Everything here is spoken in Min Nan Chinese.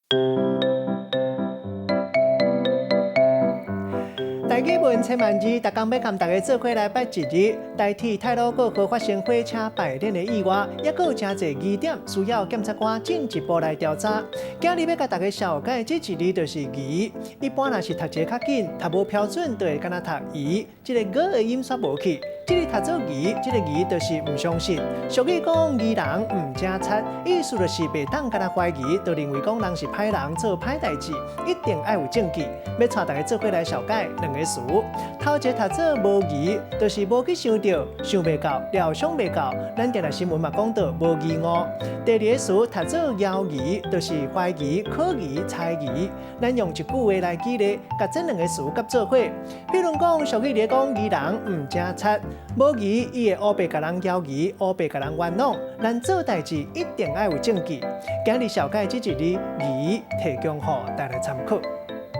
台語文千萬字，逐工欲佮大家做伙來捌一字。台鐵太魯閣號發生火車敗鏈的意外，猶閣有誠濟疑點需要檢察官進一步來調查。今日欲共大家紹介這一字就是疑。一般若是讀一个較緊，讀無標準，就會敢若讀疑，這个𠊎的音煞無去。這个讀做疑，這个疑就是毋相信。俗語講疑人毋成賊，意思就是袂當敢若懷疑，就認為講人是歹人做歹代誌，一定愛有證據。欲帶大家做伙來紹介兩个詞，頭一个讀做無疑，就是無去想著、想袂到、料想袂到。咱定定新聞嘛講著無疑誤。第二个詞讀做猶疑，就是懷疑、可疑、猜疑。咱用一句話來舉例，共這兩个詞佮做伙。比如講，俗語咧講疑人毋成賊，無疑伊會烏白共人枵疑，烏白共人冤枉。咱做代誌一定愛有證據。今日紹介這一字疑，提供予大家參考。